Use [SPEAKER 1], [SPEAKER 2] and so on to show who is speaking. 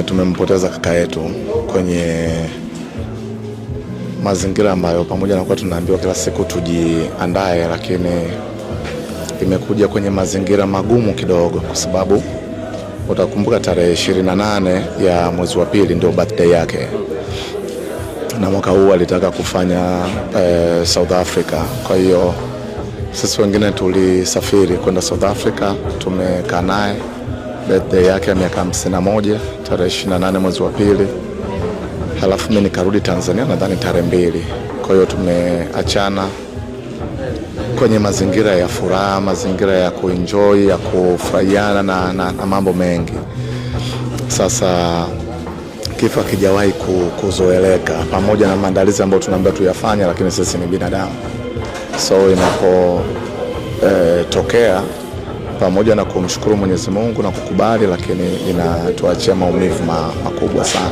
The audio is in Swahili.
[SPEAKER 1] Tumempoteza kaka yetu kwenye mazingira ambayo pamoja na kuwa tunaambiwa kila siku tujiandae, lakini imekuja kwenye mazingira magumu kidogo, kwa sababu utakumbuka tarehe 28 ya mwezi wa pili ndio birthday yake, na mwaka huu alitaka kufanya South Africa. Kwa hiyo sisi wengine tulisafiri kwenda South Africa, tumekaa naye birthday yake ya miaka 51 tarehe 28 mwezi wa pili, halafu mimi nikarudi Tanzania nadhani tarehe 2. Kwa hiyo tumeachana kwenye mazingira ya furaha, mazingira ya kuenjoy, ya kufurahiana na mambo mengi. Sasa kifo hakijawahi kuzoeleka, pamoja na maandalizi ambayo tunaambiwa tuyafanya, lakini sisi ni binadamu, so inapotokea pamoja na kumshukuru Mwenyezi Mungu na kukubali, lakini inatuachia maumivu makubwa sana.